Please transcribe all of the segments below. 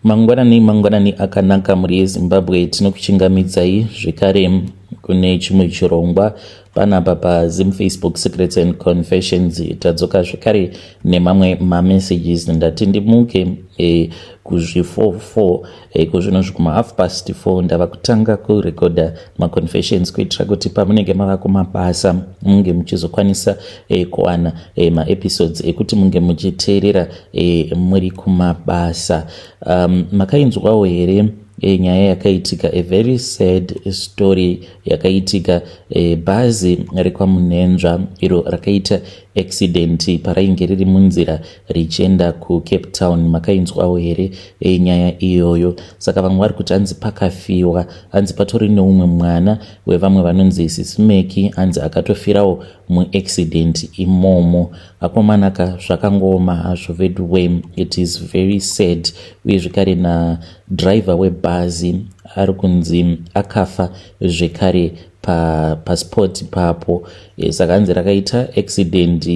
Mangwanani mangwanani akanaka mhuri yeZimbabwe, tinokuchingamidzai zvekare kune chimwe chirongwa panapa paZim Facebook Secrets and Confessions. Tadzoka zvekare nemamwe mamessages. Ndati ndimuke kuzvi44 kuzvino zvikuma half past 4, ndava kutanga kurekodha maconfessions kuitira kuti pamunenge mava kumabasa munge muchizokwanisa kuwana maepisodes ekuti munge muchiteerera muri kumabasa. Makainzwawo here nyaya yakaitika, a very sad story yakaitika, bhazi rekwaMunhenzva iro rakaita accident parainge riri munzira richienda kuCape Town? Makainzwawo here nyaya iyoyo? Saka vamwe vari kuti hanzi pakafiwa, hanzi patori neumwe mwana wevamwe vanonzi Sisimeki, hanzi akatofirawo muaccident imomo. Akomanaka, zvakangooma hazvo veduwe, it is very sad. Uye zvekare nadhiraivha webhazi ari kunzi akafa zvekare paspot papo. Saka hanzi rakaita accident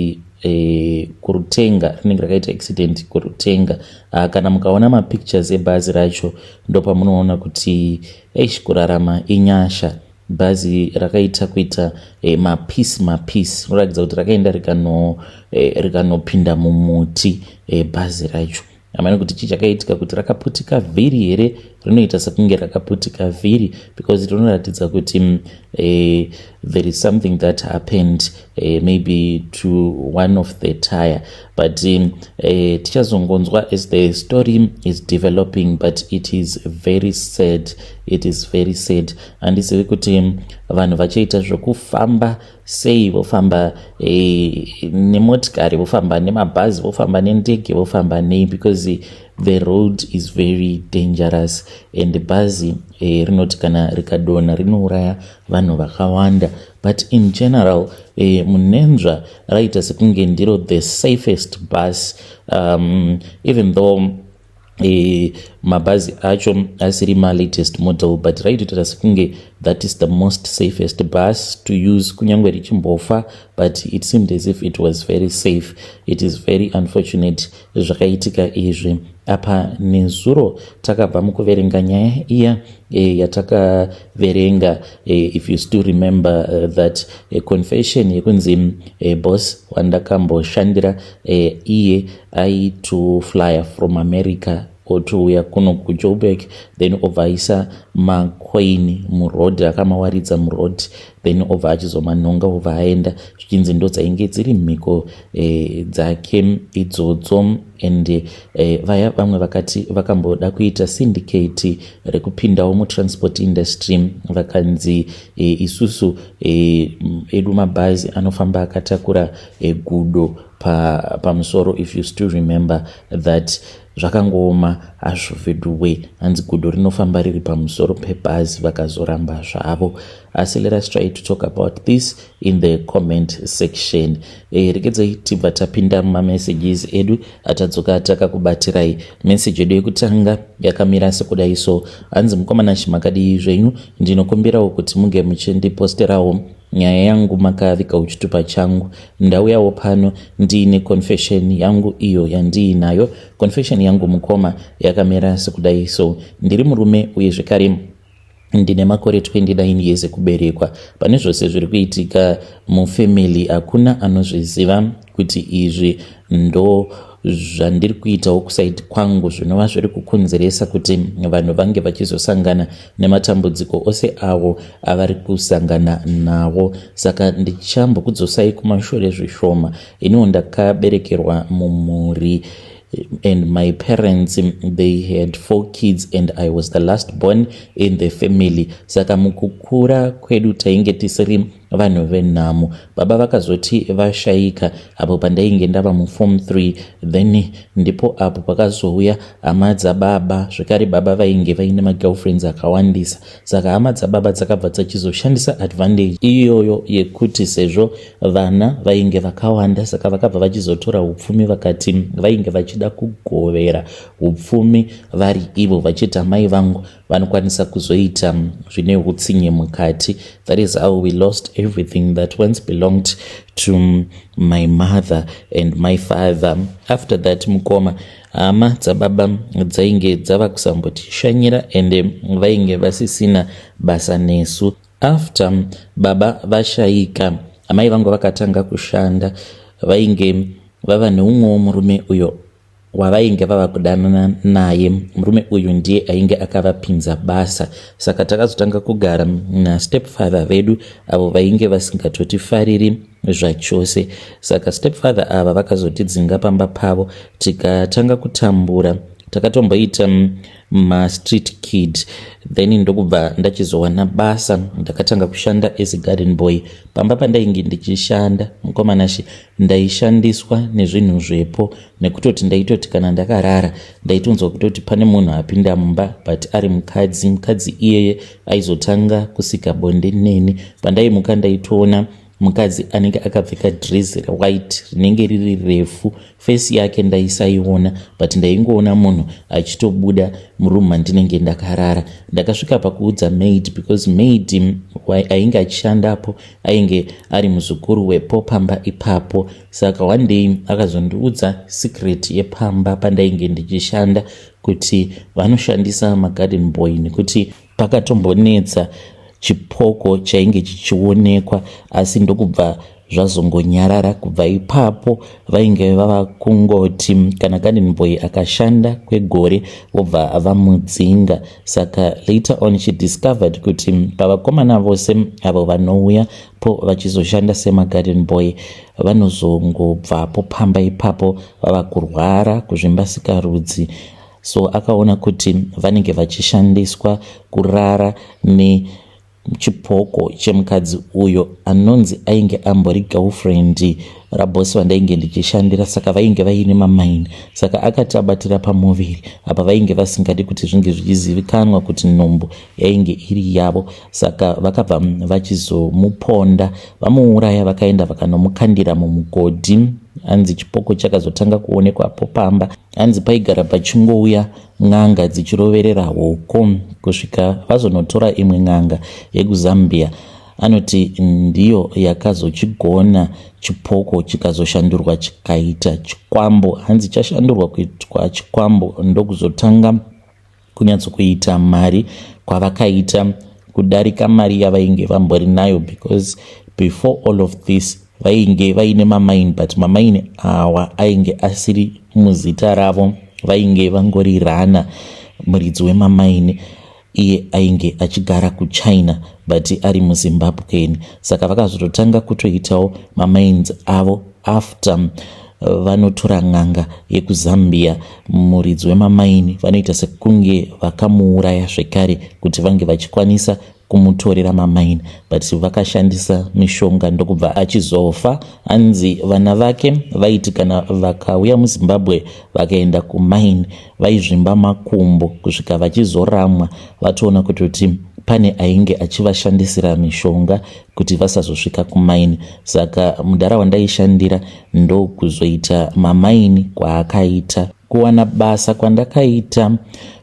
kuRutenga, rinenge rakaita accident kuRutenga. Kana mukaona mapictures ebhazi racho, ndopamunoona kuti eish, kurarama inyasha. Bhazi rakaita kuita mapieces mapieces, rinoratidza kuti rakaenda rikanopinda mumuti. Bhazi racho, hamene kuti chii chakaitika, kuti rakaputika vhiri here? Rinoita sekunge rakaputika vhiri because rinoratidza kuti there is something that happened maybe to one of the tire, but tichazongonzwa as the story is developing. But it is very sad, it is very sad. Handizivi kuti vanhu vachaita zvokufamba sei, vofamba nemotikari, vofamba nemabhazi, vofamba nendege, vofamba nei, because the road is very dangerous and bhazi rinoti kana rikadonha rinouraya vanhu vakawanda. But in general, Munhenzva raita sekunge ndiro the safest bus, even though mabhazi acho asiri malatest model, but raitoita sekunge that is the most safest bus to use, kunyange richimbofa, but it seemed as if it was very safe. It is very unfortunate zvakaitika izvi. Apa nezuro takabva mukuverenga nyaya iya yatakaverenga, if you still remember that confession yekunzi boss wandakamboshandira, iye aitoflya from America otouya kuno kuJoburg, then obva aisa macoin muroad, akamawaridza muroad, then obva achizomanhonga, obva aenda, zvichinzi ndo dzainge dziri mhiko dzake idzodzo. And vaya vamwe vakati vakamboda kuita syndicate rekupindawo mutransport industry, vakanzi isusu edu mabhazi anofamba akatakura gudo pamusoro. If you still remember that, zvakangooma hazvo veduwe. Hanzi gudo rinofamba riri pamusoro pebhazi, vakazoramba zvavo. Asi let us try to talk about this in the comment section. Regedzai tibva tapinda mumamessages edu atadzoka takakubatirai. Meseji yedu yekutanga yakamira sekudai so, hanzi, "Mukomana, chimakadii zvenyu? Ndinokumbirawo kuti munge muchindiposterawo nyaya yangu makaviga chitupa changu. Ndauyawo pano ndiine confession yangu iyo yandiinayo. Confession yangu, mukoma, yakamira sekudai so. Ndiri murume uye zvekare ndine makore 29 years ekuberekwa. Pane zvose zviri kuitika mufamily, hakuna anozviziva kuti izvi ndo zvandiri kuitawo kuside kwangu, zvinova zviri kukonzeresa kuti vanhu vange vachizosangana nematambudziko ose avo avari kusangana nawo. Saka ndichambokudzosai kumashure zvishoma. Iniwo ndakaberekerwa mumhuri and my parents, they had four kids and I was the last born in the family. Saka mukukura kwedu tainge tisiri vanhu venhamo. Baba vakazoti vashayika apo pandainge ndava muform 3, then ndipo apo pakazouya hama dzababa. Zvekare baba vainge vaine magirlfriends akawandisa, saka hama dzababa dzakabva dzachizoshandisa advantage iyoyo yekuti sezvo vana vainge vakawanda, saka vakabva vachizotora upfumi, vakati vainge vachida kugovera upfumi vari ivo, vachiti amai vangu Vanokwanisa kuzoita zvine utsinye mukati. That is how we lost everything that once belonged to my mother and my father. After that, mukoma, hama dzababa dzainge dzava kusambotishanyira ende vainge vasisina basa nesu. After baba vashayika, amai vangu vakatanga kushanda. Vainge vava neumwewo murume uyo wavainge vava kudanana naye. Murume uyu ndiye ainge akavapinza basa. Saka takazotanga kugara nastepfather vedu, avo vainge vasingatotifariri zvachose. Saka stepfather ava vakazotidzinga pamba pavo, tikatanga kutambura. Takatomboita mastreet kid, then ndokubva ndachizowana basa. Ndakatanga kushanda as garden boy pamba pandainge ndichishanda. Mukoma Nashe, ndaishandiswa nezvinhu zvepo, nekutoti ndaitoti kana ndakarara ndaitonzwa kutoti pane munhu apinda mumba, but ari mukadzi. Mukadzi iyeye aizotanga kusika bonde neni. Pandaimuka ndaitoona mukadzi anenge akapfeka dress rewhite rinenge riri refu. Face yake ndaisaiona, but ndaingoona munhu achitobuda muroom mandinenge ndakarara. Ndakasvika pakuudza maid, because maid ainge achishandapo ainge ari muzukuru wepo pamba ipapo. Saka one day akazondiudza secret yepamba pandainge ndichishanda, kuti vanoshandisa magarden boy, nekuti pakatombonetsa chipoko chainge chichionekwa, asi ndokubva zvazongonyarara kubva ipapo. Vainge vava kungoti kana garden boy akashanda kwegore, vobva vamudzinga. Saka later on she discovered kuti pavakomana vose avo vanouya po vachizoshanda semagarden boy, vanozongobvapo pamba ipapo vava kurwara kuzvimba sikarudzi. So akaona kuti vanenge vachishandiswa kurara nechipoko chemukadzi uyo anonzi ainge ambori girlfriend raboss vandainge ndichishandira. Saka vainge vaine mamaini, saka akati abatira pamuviri apa vainge vasingadi kuti zvinge zvichizivikanwa kuti nhumbu yainge iri yavo. Saka vakabva vachizomuponda, vamuuraya, vakaenda vakanomukandira mumugodhi. Hanzi chipoko chakazotanga kuonekwapo pamba. Hanzi paigara pachingouya n'anga dzichiroverera hoko, kusvika vazonotora imwe n'anga yekuZambia. Anoti ndiyo yakazochigona, chipoko chikazoshandurwa chikaita chikwambo. Hanzi chashandurwa kuitwa chikwambo, ndokuzotanga kunyatsokuita mari kwavakaita, kudarika mari yavainge vambori nayo, because before all of this vainge vaine mamaini, but mamaini awa ainge asiri muzita ravo. Vainge vangorirana muridzi wemamaini, iye ainge achigara kuChina but ari muZimbabweni. Saka vakazototanga kutoitawo mamains avo after vanotora n'anga yekuZambia. Muridzi wemamaini vanoita sekunge vakamuuraya zvekare kuti vange vachikwanisa kumutorera mamaini, but vakashandisa mishonga, ndokubva achizofa. Hanzi vana vake vaiti kana vakauya muZimbabwe vakaenda kumaini, vaizvimba makumbo kusvika vachizoramwa, vatoona kutoti pane ainge achivashandisira mishonga kuti vasazosvika kumaini. Saka mudhara wandaishandira ndokuzoita mamaini kwaakaita. Kuwana basa kwandakaita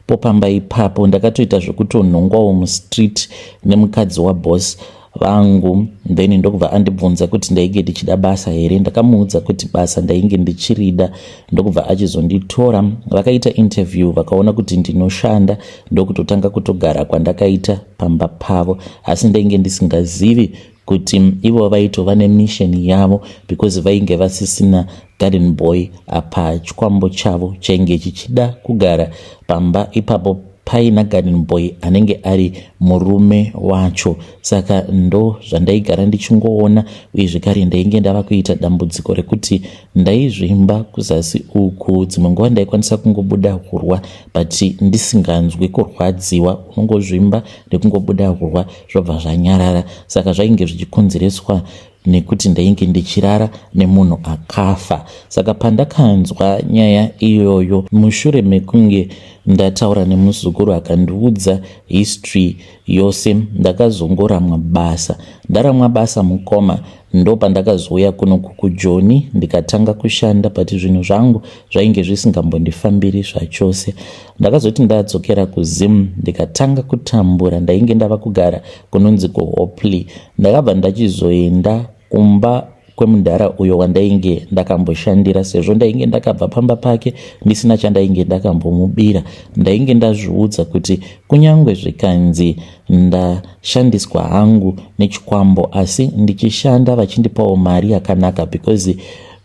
popamba ipapo, ndakatoita zvekutonhongwawo mustreet nemukadzi waboss vangu. Then ndokubva andibvunza kuti ndainge ndichida basa here. Ndakamuudza kuti basa ndainge ndichirida, ndokubva achizonditora. Vakaita interview, vakaona kuti ndinoshanda, ndokutotanga kutogara kwandakaita pamba pavo. Asi ndainge ndisingazivi kuti ivo vaitova nemission yavo, because vainge vasisina garden boy apa. Chikwambo chavo chainge chichida kugara pamba ipapo paina garden boy anenge ari murume wacho. Saka ndo zvandaigara ndichingoona. Uye zvekare ndainge ndava kuita dambudziko rekuti ndaizvimba kuzasi uku. Dzimwe nguva ndaikwanisa kungobuda hurwa, but ndisinganzwi kurwadziwa. Unongozvimba nekungobuda hurwa, zvobva zvanyarara. Saka zvainge zvichikonzereswa nekuti ndainge ndichirara nemunhu akafa. Saka pandakanzwa nyaya iyoyo, mushure mekunge ndataura nemuzukuru akandiudza history yose, ndakazongoramwa basa. Ndaramwa basa, mukoma, Ndopandakazouya kuno kuJoni ndikatanga kushanda, but zvinhu zvangu zvainge zvisingambondifambiri zvachose. Ndakazoti ndadzokera kuZim ndikatanga kutambura. Ndainge ndava kugara kunonzi kuHopley. Ndakabva ndachizoenda kumba kwemudhara uyo wandainge ndakamboshandira, sezvo ndainge ndakabva pamba pake ndisina chandainge ndakambomubira. Ndainge ndazviudza kuti kunyange zvikanzi ndashandiswa hangu nechikwambo, asi ndichishanda vachindipawo mari yakanaka, because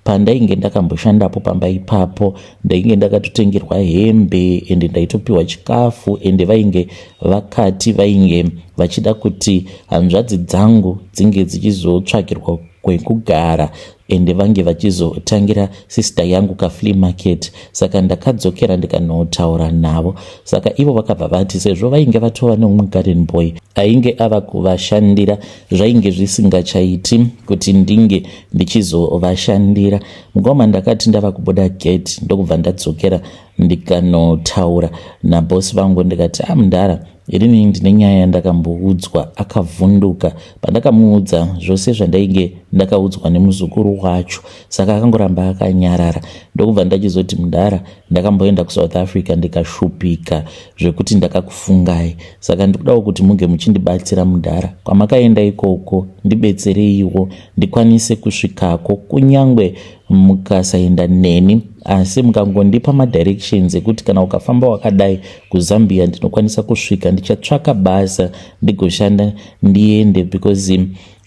pandainge ndakamboshandapo pamba ipapo ndainge ndakatotengerwa hembe ende ndaitopiwa chikafu, ende vainge vakati vainge vachida kuti hanzvadzi dzangu dzinge dzichizotsvakirwa kwekugara ende vange vachizotangira sister yangu kaflea market. Saka ndakadzokera ndikanotaura navo. Saka ivo vakabva vati sezvo vainge vatova neumwe garden boy ainge ava kuvashandira, zvainge zvisingachaiti kuti ndinge ndichizovashandira. Mukoma, ndakati ndava kubuda gate ndokubva ndadzokera ndikanotaura nabhosi vangu ndikati, "Amudhara, inini ndine nyaya yandakamboudzwa." Akavhunduka pandakamuudza zvose zvandainge ndakaudzwa nemuzukuru wacho. Saka akangoramba akanyarara. Ndokubva ndachizoti, "Mudhara, ndakamboenda kuSouth Africa ndikashupika zvekuti ndakakufungai. Saka ndikudawo kuti muge muchindibatsira, mudhara. Kwamakaenda ikoko ndibetsereiwo ndikwanise kusvikako. Kunyange mukasaenda neni, asi mukangondipa madirections ekuti kana ukafamba wakadai kuZambia ndinokwanisa kusvika, ndichatsvaka basa ndigoshanda ndiende, because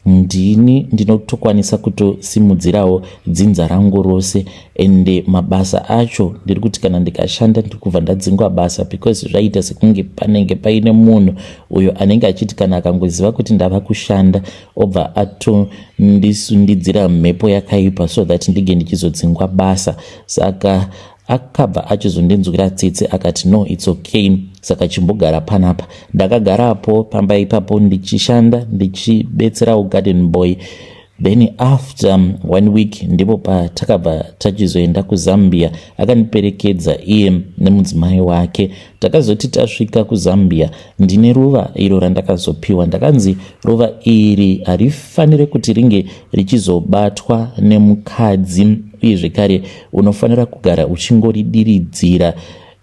ndini ndinotokwanisa kutosimudzirawo dzinza rangu rose. Ende mabasa acho ndiri kuti kana ndikashanda ndiri kubva ndadzingwa basa, because zvaita sekunge panenge paine munhu uyo anenge achiti kana akangoziva kuti ndava kushanda obva atondisundidzira mhepo yakaipa so that ndinge ndichizodzingwa basa." Saka akabva achizondinzwira tsitsi akati, "No, it's okay, saka chimbogara panapa." Ndakagarapo pamba ipapo ndichishanda, ndichibetserawo garden boy. Then after one week ndipo patakabva tachizoenda kuZambia. Akandiperekedza iye nemudzimai wake. Takazoti tasvika kuZambia, ndine ruva iro randakazopiwa. Ndakanzi ruva iri harifaniri kuti ringe richizobatwa nemukadzi, uye zvekare unofanira kugara uchingoridiridzira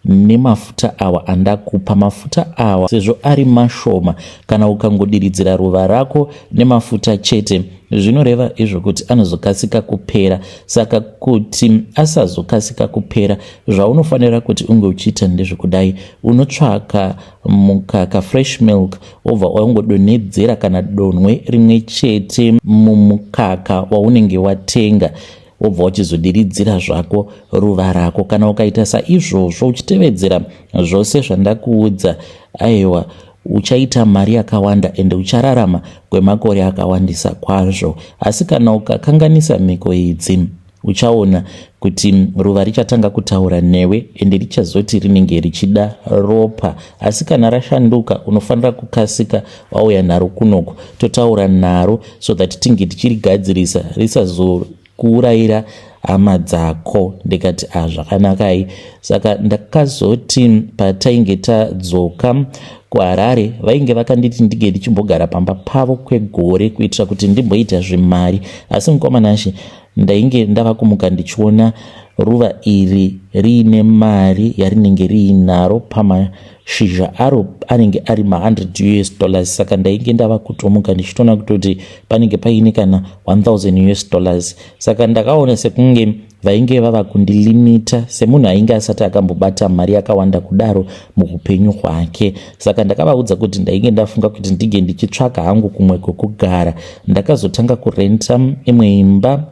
nemafuta awa andakupa. Mafuta awa sezvo ari mashoma, kana ukangodiridzira ruva rako nemafuta chete, zvinoreva izvo kuti anozokasika kupera. Saka kuti asazokasika kupera, zvaunofanira kuti unge uchiita ndezvekudai: unotsvaka mukaka, fresh milk, wobva wangodonhedzera kana donhwe rimwe chete mumukaka waunenge watenga, wobva uchizodiridzira zvako ruva rako. Kana ukaita saizvozvo uchitevedzera zvose zvandakuudza, aiwa, uchaita mari yakawanda ende uchararama kwemakore akawandisa kwazvo. Asi kana ukakanganisa mhiko idzi, uchaona kuti ruva richatanga kutaura newe ende richazoti rinenge richida ropa. Asi kana rashanduka, unofanira kukasika wauya naro kunoku, totaura naro so that tinge tichirigadzirisa risazokuurayira hama dzako." Ndikati, "A, zvakanakai." Saka ndakazoti patainge tadzoka kuHarare, vainge vakanditi ndinge ndichimbogara pamba pavo kwegore kuitira kuti ndimboita zvemari. Asi mukomanashe, ndainge ndava kumuka ndichiona ruva iri riine mari yarinenge riinaro pamashizha aro, anenge ari ma100 US dollars. Saka ndainge ndava kutomuka ndichitoona kutoti panenge paine kana 1000 US dollars. Saka ndakaona sekunge vainge vava kundilimita semunhu ainge asati akambobata mari yakawanda kudaro muupenyu hwake. Saka ndakavaudza kuti ndainge ndafunga kuti ndinge ndichitsvaka hangu kumwe kwekugara. Ndakazotanga kurenta imwe imba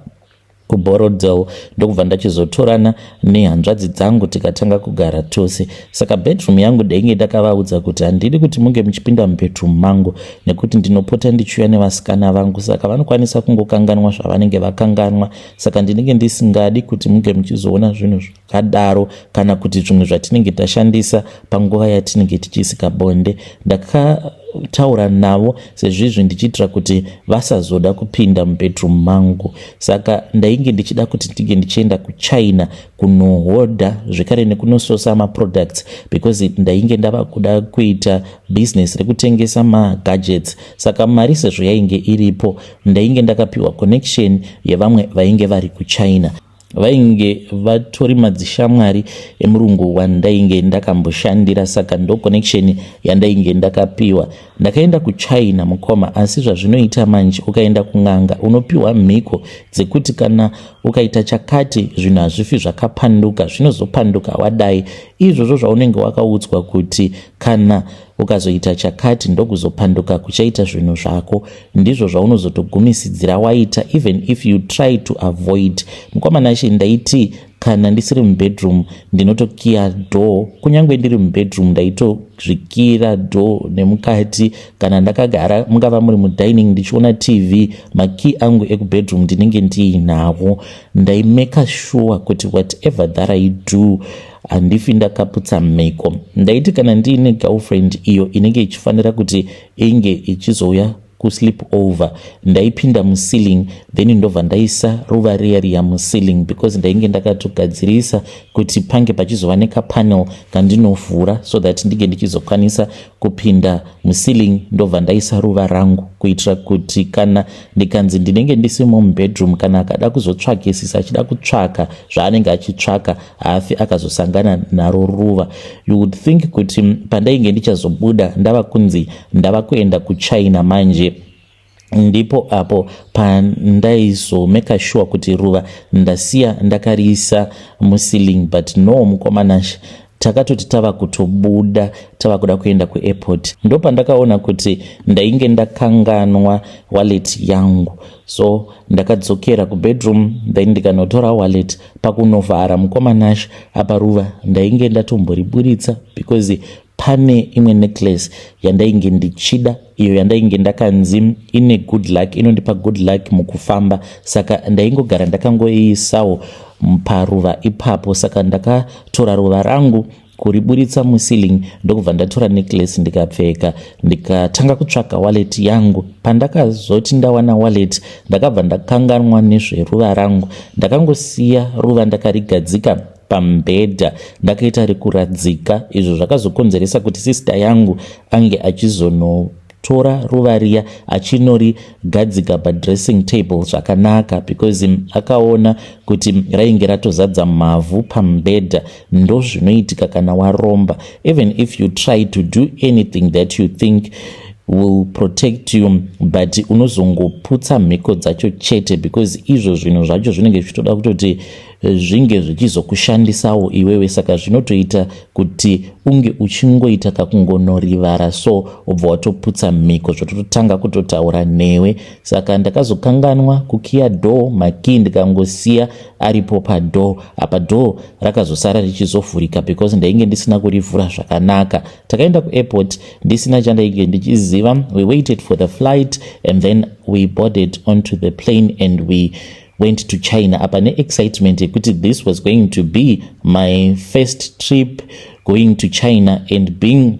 kuBorrowdale, ndokubva ndachizotorana nehanzvadzi dzangu tikatanga kugara tose. Saka bedroom yangu ndainge ndakavaudza kuti handidi kuti munge muchipinda mubedroom mangu, nekuti ndinopota ndichiuya nevasikana vangu, saka vanokwanisa kungokanganwa zvavanenge vakanganwa. Saka ndinenge ndisingadi kuti munge muchizoona zvinhu zvakadaro kana kuti zvimwe zvatinenge tashandisa panguva yatinenge tichisika bonde. Ndaka Ndakataura navo sezvizvi ndichiitira kuti vasazoda kupinda mubedroom mangu. Saka ndainge ndichida kuti ndinge ndichienda kuChina kunohodha zvekare nekunososa maproducts, because ndainge ndava kuda kuita business rekutengesa magadgets. Saka mari sezvo yainge iripo, ndainge ndakapiwa connection yevamwe vainge vari kuChina, vainge vatori madzishamwari emurungu wandainge ndakamboshandira. Saka ndo connection yandainge ndakapiwa. Ndakaenda kuChina, mukoma. Asi zvazvinoita manje, ukaenda kun'anga unopiwa mhiko dzekuti kana ukaita chakati zvinhu hazvifi zvakapanduka, zvinozopanduka wadai. Izvozvo zvaunenge wakaudzwa kuti kana ukazoita chakati ndokuzopanduka kuchaita zvinhu zvako, ndizvo zvaunozotogumisidzira waita, even if you try to avoid. Mukoma Nashe, ndaiti kana ndisiri mubedroom ndinotokiya door. Kunyange ndiri mubedroom ndaitozvikira door nemukati. Kana ndakagara, mungava muri mudining ndichiona TV, makey angu ekubedroom ndinenge ndiinawo. Ndaimake sure kuti whatever that I do, handifi ndakaputsa mhiko. Ndaiti kana ndiine girlfriend iyo inenge ichifanira kuti inge ichizouya kusleep over, ndaipinda muceiling, then ndobva ndaisa ruva riya riya muceiling, because ndainge ndakatogadzirisa kuti pange pachizova nekapanel kandinovhura so that ndinge ndichizokwanisa kupinda muceiling, ndobva ndaisa ruva rangu, kuitira kuti kana ndikanzi ndinenge ndisimo mubedroom, kana akada kuzotsvakisisa, achida kutsvaka zvaanenge achitsvaka, haafi akazosangana naro ruva. You would think kuti pandainge ndichazobuda ndava kunzi ndava kuenda kuChina manje, ndipo apo pandaizomake sure kuti ruva ndasiya ndakariisa muceiling. But no, mukoma Nashe, takatoti tava kutobuda, tava kuda kuenda kuairport, ndo pandakaona kuti ndainge ndakanganwa wallet yangu. So ndakadzokera kubedroom, then ndikanotora wallet. Pakunovhara, mukoma Nashe, apa ruva ndainge ndatomboriburitsa, because pane imwe necklace yandainge ndichida, iyo yandainge ndakanzi ine good luck, inondipa good luck mukufamba. Saka ndaingogara ndakangoiisawo paruva ipapo. Saka ndakatora ruva rangu kuriburitsa muceiling, ndokubva ndatora necklace ndikapfeka, ndikatanga kutsvaka wallet yangu. Pandakazoti ndawana wallet, ndakabva ndakanganwa nezveruva rangu. Ndakangosiya ruva ndakarigadzika pamubhedha, ndakaita rekuradzika. Izvo zvakazokonzeresa kuti sister yangu ange achizonotora ruva riya achinorigadzika padressing table zvakanaka, because akaona kuti rainge ratozadza mavhu pamubhedha. Ndo zvinoitika kana waromba. Even if you try to do anything that you think will protect you, but unozongoputsa mhiko dzacho chete, because izvo zvinhu zvacho zvinenge zvichitoda kutoti zvinge zvichizokushandisawo iwewe. Saka zvinotoita kuti unge uchingoita kakungonorivara, so ubva watoputsa mhiko, zvototanga kutotaura newe. Saka ndakazokanganwa kukiya door, makey ndikangosiya aripo padoor. Apa door rakazosara richizovhurika because ndainge ndisina kurivhura zvakanaka. Takaenda kuairport ndisina chandainge ndichiziva. We waited for the flight and then we boarded onto the plane and we went to China. Apa neexcitement yekuti this was going to be my first trip going to China and being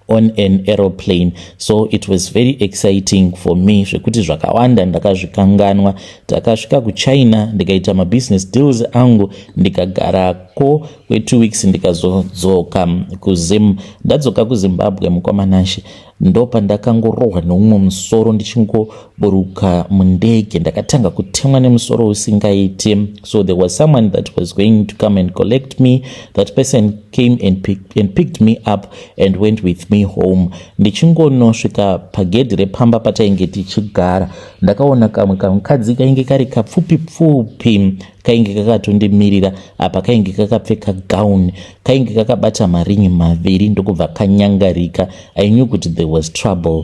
on an aeroplane, so it was very exciting for me zvekuti zvakawanda ndakazvikanganwa. Takasvika kuChina, ndikaita mabusiness deals angu, ndikagarako kwe2 weeks, ndikazodzoka kuZim. Ndadzoka kuZimbabwe, mukoma Nashe, ndo pandakangorohwa neumwe musoro. Ndichingoburuka mundege ndakatanga kutemwa nemusoro usingaiti. So there was someone that was going to come and collect me. That person came and picked me up and went with me home. Ndichingonosvika pagedhi repamba patainge tichigara, ndakaona kamwe kamukadzi kainge kari kapfupi pfupi kainge kakatondimirira. Apa kainge kakapfeka gown, kainge kakabata maringi maviri, ndokubva kanyangarika. I knew kuti there was trouble.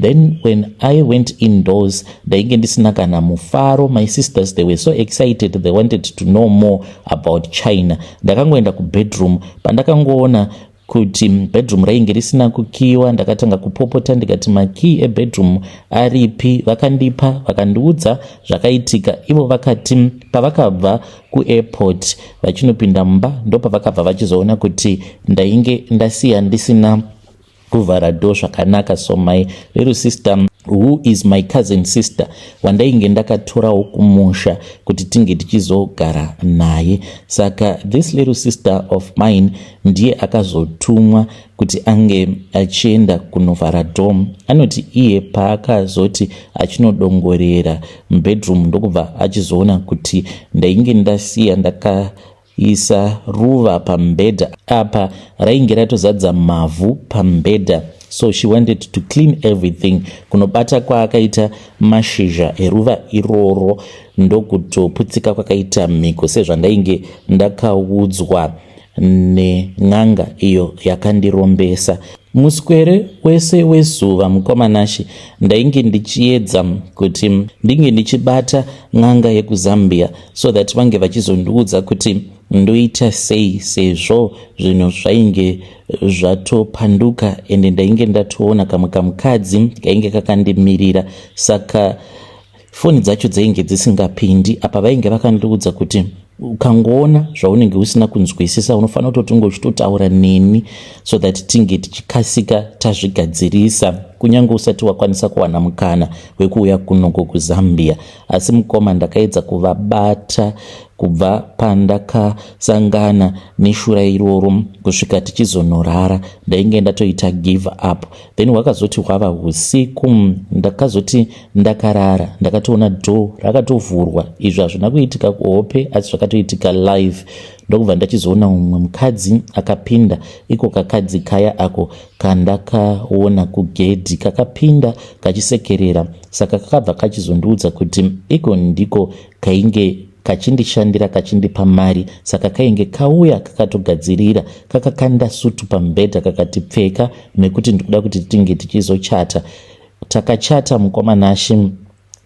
Then when I went indoors, ndainge ndisina kana mufaro. My sisters, they were so excited, they wanted to know more about China. Ndakangoenda kubedroom. Pandakangoona kuti bedroom rainge risina kukiwa, ndakatanga kupopota, ndikati, "Makey ebedroom aripi?" Vakandipa, vakandiudza zvakaitika. Ivo vakati pavakabva kuairport vachinopinda mumba, ndopavakabva vachizoona kuti ndainge ndasiya ndisina. Kuvhara door zvakanaka. So my little sister, who is my cousin sister, wandainge ndakatorawo kumusha kuti tinge tichizogara naye, saka this little sister of mine ndiye akazotumwa kuti ange achienda kunovhara door. Anoti iye paakazoti achinodongorera mubedroom, ndokubva achizoona kuti ndainge ndasiya ndakaisa ruva pamubhedha apa, rainge ratozadza mavhu pamubhedha. So she wanted to clean everything. Kunobata kwaakaita mashizha eruva iroro, ndokutoputsika kwakaita mhiko, sezvandainge ndakaudzwa nen'anga iyo yakandirombesa. Muswere wese wezuva, mukoma Nashe, ndainge ndichiedza kuti ndinge ndichibata n'anga yekuZambia so that vange vachizondiudza kuti ndoita sei, sezvo zvinhu zvainge zvatopanduka ende ndainge ndatoona kamwe kamukadzi kainge kakandimirira. Saka foni dzacho dzainge dzisingapindi. Apa vainge vakandiudza kuti ukangoona zvaunenge usina kunzwisisa, unofanira kutoti unge uchitotaura neni so that tinge tichikasika tazvigadzirisa, kunyange usati wakwanisa kuwana mukana wekuuya kunoko kuZambia. Asi mukoma, ndakaedza kuvabata kubva pandakasangana neshura iroro kusvika tichizonorara, ndainge ndatoita give up. Then hwakazoti hwava usiku, ndakazoti ndakarara, ndakatoona door rakatovhurwa. Izvo hazvina kuitika kuhope, asi zvakatoitika live. Ndokubva ndachizoona mumwe mukadzi akapinda. Iko kakadzi kaya ako kandakaona kugedhi kakapinda kachisekerera. Saka kakabva kachizondiudza kuti iko ndiko kainge kachindishandira, kachindipa mari. Saka kainge kauya kakatogadzirira, kakakanda sutu pamubhedha, kakati, "Pfeka nekuti ndikuda kuti tinge tichizochata." Takachata, mukoma Nashe.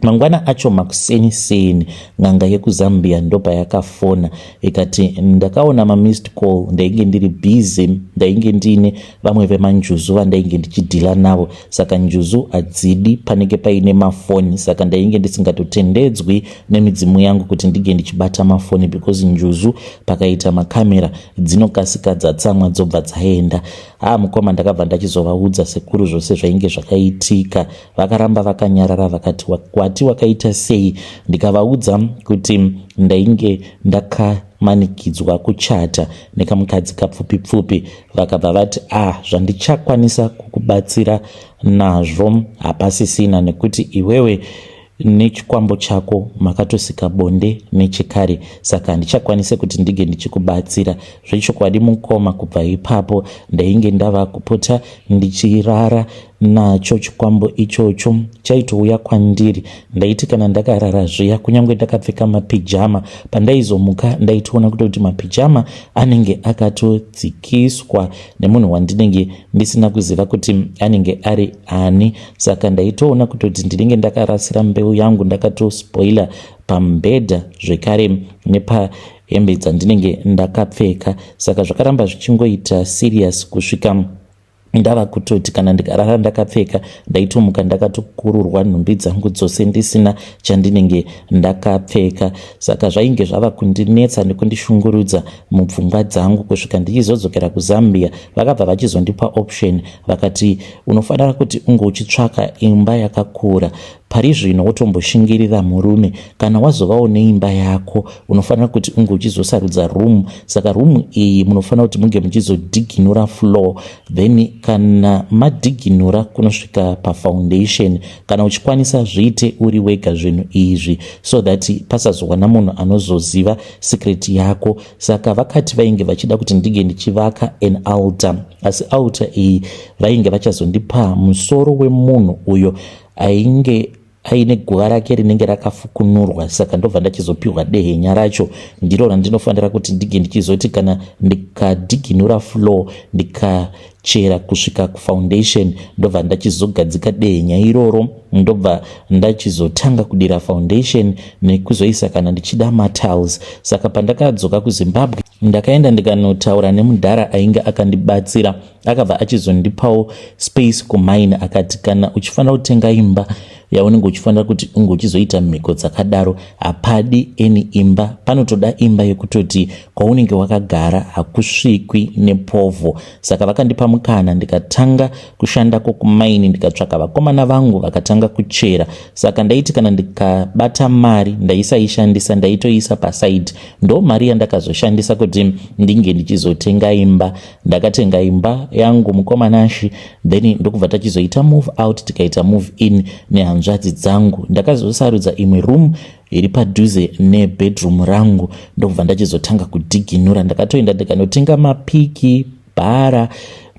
Mangwana acho makuseni seni, n'anga yekuZambia ndopayakafona ikati, "Ndakaona mamissed call, ndainge ndiri busy, ndainge ndiine vamwe vemanjuzu vandainge ndichidhila navo. Saka njuzu hadzidi panenge paine mafoni, saka ndainge ndisingatotendedzwi nemidzimu yangu kuti ndinge ndichibata mafoni, because njuzu pakaita makamera dzinokasika dzatsamwa, dzobva dzaenda." Ha, mukoma, ndakabva ndachizovaudza sekuru zvose zvainge zvakaitika. Vakaramba vakanyarara, vakati, "Wati wakaita sei?" Ndikavaudza kuti ndainge ndakamanikidzwa kuchata nekamukadzi kapfupi pfupi. Vakabva vati, "A ah, zvandichakwanisa kukubatsira nazvo hapasisina, nekuti iwewe nechikwambo chako makatosika bonde nechekare, saka handichakwanise kuti ndinge ndichikubatsira." Zvechokwadi mukoma, kubva ipapo ndainge ndava kupota ndichirara nacho chikwambo ichocho. Chaitouya kwandiri. Ndaiti kana ndakarara zviya, kunyange ndakapfeka mapijama, pandaizomuka ndaitoona kutoti mapijama anenge akatodzikiswa nemunhu wandinenge ndisina kuziva kuti anenge ari ani. Saka ndaitoona kutoti ndinenge ndakarasira mbeu yangu, ndakatospoila pamubhedha zvekare nepahembe dzandinenge ndakapfeka. Saka zvakaramba zvichingoita serious kusvika ndava kutoti kana ndikarara ndakapfeka, ndaitomuka ndakatokururwa nhumbi dzangu dzose, ndisina chandinenge ndakapfeka. Saka zvainge zvava kundinetsa nekundishungurudza mupfungwa dzangu kusvika ndichizodzokera kuZambia. Vakabva vachizondipa option, vakati, "Unofanira kuti unge uchitsvaka imba yakakura. Pari zvino wotomboshingirira murume. Kana wazovawo neimba yako, unofanira kuti unge uchizosarudza room. Saka room iyi munofanira kuti munge muchizodhiginura floor, then kana madhiginura kunosvika pafoundation, kana uchikwanisa, zviite uri wega zvinhu izvi, so that pasazowana munhu anozoziva secret yako." Saka vakati vainge vachida kuti ndinge ndichivaka an altar, asi altar iyi vainge vachazondipa musoro wemunhu uyo ainge aine guva rake rinenge rakafukunurwa. Saka ndobva ndachizopiwa dehenya racho, ndiro randinofanira kuti ndinge ndichizoti kana ndikadhiginura floor, ndikachera kusvika kufoundation, ndobva ndachizogadzika dehenya iroro, ndobva ndachizotanga kudira foundation nekuzoisa kana ndichida matiles. Saka pandakadzoka kuZimbabwe, ndakaenda ndikanotaura nemudhara ainge akandibatsira. Akabva achizondipawo space kumine, akati, "Kana uchifanira kutenga imba, Yaunenge uchifanira kuti unge uchizoita mhiko dzakadaro, hapadi any imba. Panotoda imba yekutoti kwaunenge wakagara hakusvikwi nepovho. Saka vakandipa mukana, ndikatanga kushandako kumaini, ndikatsvaka vakomana vangu vakatanga kuchera. Saka ndaiti kana ndikabata mari, ndaisaishandisa, ndaitoisa pasaidi. Ndo mari yandakazoshandisa kuti ndinge ndichizotenga imba. Ndakatenga imba yangu, mukoma Nashi, then ndokubva tachizoita move out, tikaita move in nehanzvadzi dzangu. Ndakazosarudza imwe room iri padhuze nebedroom rangu, ndokubva ndachizotanga kudhiginura. Ndakatoenda ndikanotenga mapiki, bhara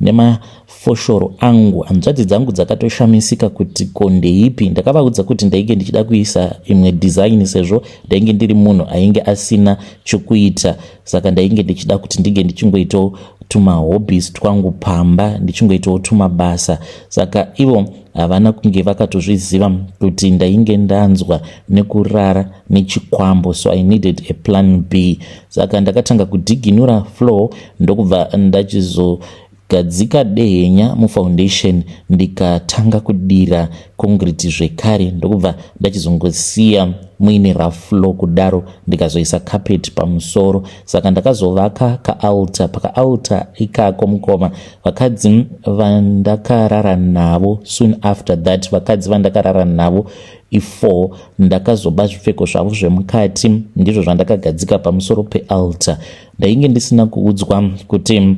nemafoshoro angu. Hanzvadzi dzangu dzakatoshamisika kuti ko ndeipi. Ndakavaudza kuti ndainge ndichida kuisa imwe design, sezvo ndainge ndiri munhu ainge asina chokuita. Saka ndainge ndichida kuti ndinge ndichingoitawo tumahobbies twangu pamba, ndichingoitawo tumabasa. Saka ivo havana kunge vakatozviziva kuti ndainge ndanzwa nekurara nechikwambo, so I needed a plan B. Saka ndakatanga kudhiginura floor, ndokubva ndachizogadzika dehenya mufoundation, ndikatanga kudira concrete zvekare, ndokubva ndachizongosiya muine rough floor kudaro, ndikazoisa carpet pamusoro. Saka ndakazovaka kaaltar. Pakaaltar ikako, mukoma, vakadzi vandakarara navo, soon after that, vakadzi vandakarara navo i4. Ndakazoba zvipfeko zvavo zvemukati, ndizvo zvandakagadzika pamusoro pealtar. Ndainge ndisina kuudzwa kuti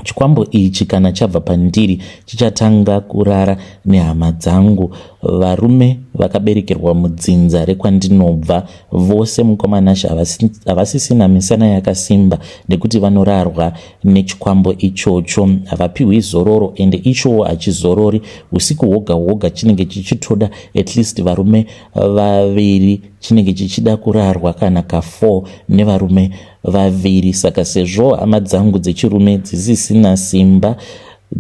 chikwambo ichi kana chabva pandiri chichatanga kurara nehama dzangu. Varume vakaberekerwa mudzinza rekwandinobva vose, mukoma Nashe, havasisina misana yakasimba nekuti vanorarwa nechikwambo ichocho. Havapiwi zororo, ende ichowo hachizorori. Usiku hwoga hwoga chinenge chichitoda at least varume vaviri, chinenge chichida kurarwa kana ka4 nevarume vaviri. Saka sezvo hama dzangu dzechirume dzisisina simba,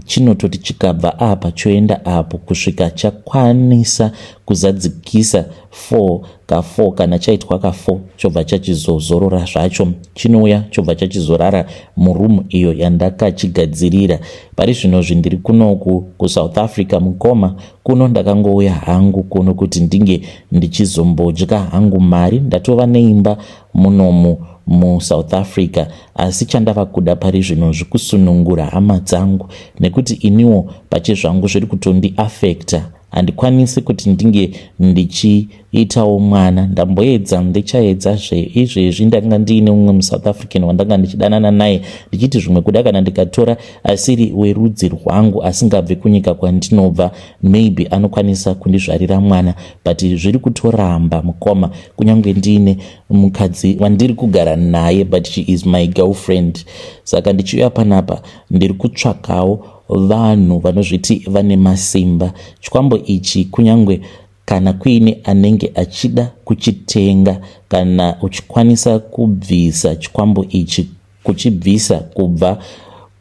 chinototi chikabva apa choenda apo kusvika chakwanisa kuzadzikisa 4 ka4. Kana chaitwa ka4, chobva chachizozorora zvacho, chinouya chobva chachizorara murumu iyo yandakachigadzirira. Pari zvinozvi ndiri kunoku kuSouth Africa, mukoma. Kuno ndakangouya hangu kuno kuti ndinge ndichizombodya hangu mari. Ndatova neimba munomu muSouth Africa, asi chandava kuda pari zvino zvikusunungura hama dzangu, nekuti iniwo pachezvangu zviri kutondiafecta. Handikwanisi kuti ndinge ndichiitawo mwana. Ndamboedza, ndichaedzazve. Izvezvi ndanga ndiine mumwe muSouth African wandanga ndichidanana naye, ndichiti zvimwe kuda kana ndikatora asiri werudzi rwangu, asingabvi kunyika kwandinobva, maybe anokwanisa kundizvarira mwana, but zviri kutoramba, mukoma. Kunyange ndiine mukadzi wandiri kugara naye, but she is my girlfriend. Saka ndichiuya panapa, ndiri kutsvakawo vanhu vanozviti vane masimba. Chikwambo ichi, kunyange kana kuine anenge achida kuchitenga, kana uchikwanisa kubvisa chikwambo ichi, kuchibvisa kubva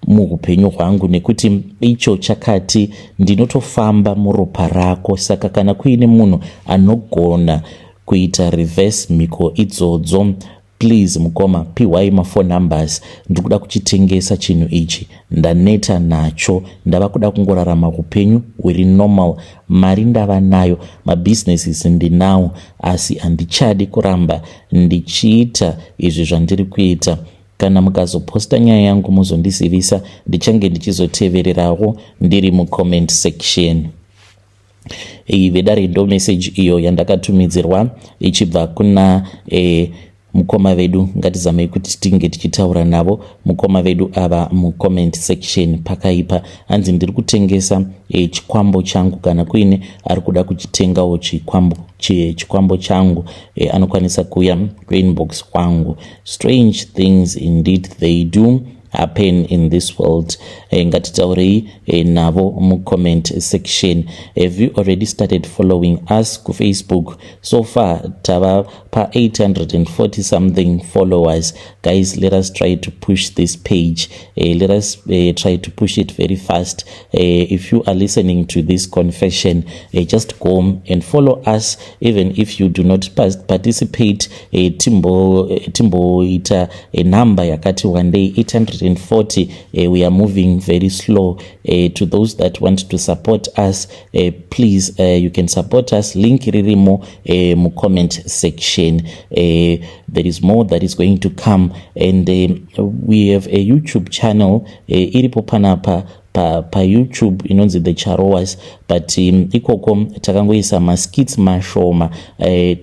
muupenyu hwangu, nekuti icho chakati ndinotofamba muropa rako. Saka kana kuine munhu anogona kuita reverse mhiko idzodzo, please mukoma, piwai maphone numbers. Ndiri kuda kuchitengesa chinhu ichi, ndaneta nacho. Ndava kuda kungorarama upenyu huri normal. Mari ndava nayo, mabusinesses ndinawo, asi handichadi kuramba ndichiita izvi zvandiri kuita. Kana mukazoposta nyaya yangu, muzondizivisa, ndichange ndichizotevererawo ndiri mucomment section. Iyi, vedare, ndo message iyo yandakatumidzirwa ichibva kuna mukoma vedu. Ngatizamei kuti tinge tichitaura navo mukoma vedu ava mucomment section. Pakaipa. Hanzi ndiri kutengesa chikwambo changu. Kana kuine ari kuda kuchitengawo chikwambo changu, anokwanisa kuuya kuinbox kwangu. Strange things indeed, they do happen in this world. Ngatitaurei navo mucomment section. Have you already started following us kuFacebook? So far tava pa840 something followers. Guys, let us try to push this page. Let us try to push it very fast. If you are listening to this confession, just go and follow us, even if you do not participate. Timboita number yakati one day. pa840. We are moving very slow. To those that want to support us, please, you can support us. Link ririmo mucomment section. There is more that is going to come, and we have a YouTube channel iripo panapa paYouTube pa inonzi The Charowas, but ikoko takangoisa maskits mashoma.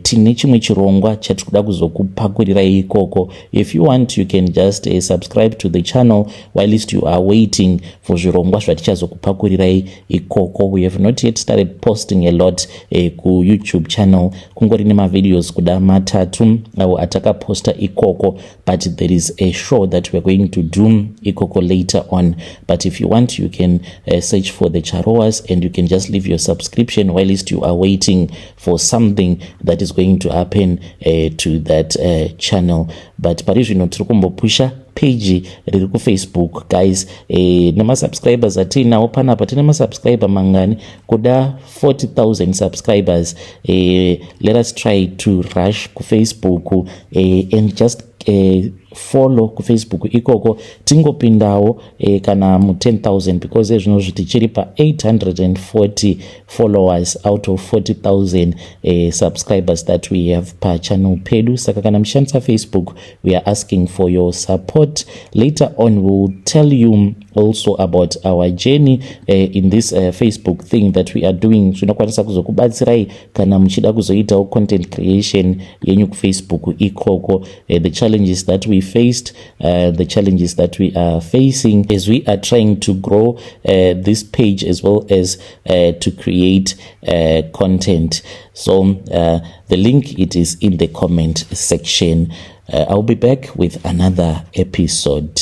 Tine chimwe chirongwa chatiri kuda kuzokupakurirai ikoko. If you want, you can just subscribe to the channel whilst you are waiting for zvirongwa zvatichazokupakurirai ikoko. We have not yet started posting a lot kuYouTube channel. Kungori nemavideos kuda matatu awo atakaposta ikoko, but there is a show that we are going to do ikoko later on. But if you want, you can search for The Charoas and you can just leave your subscription whilst you are waiting for something that is going to happen to that channel. But pari zvino tiri kumbopusha page riri kuFacebook, guys. Nemasubscribers atiinawo panapa, tine masubscriber mangani? Kuda 40,000 subscribers. Let us try to rush kuFacebook and just follow kuFacebook ikoko, tingopindawo kana mu10,000, because ezvinozvi tichiri pa840 followers out of 40,000 subscribers that we have pachannel pedu. Saka kana muchishandisa Facebook, we are asking for your support. Later on we will tell you also about our journey in this Facebook thing that we are doing, zvinokwanisa kuzokubatsirai kana muchida kuzoitawo content creation yenyu kuFacebook ikoko, the challenges that we faced, the challenges that we are facing as we are trying to grow this page as well as to create content. So the link, it is in the comment section. I'll be back with another episode.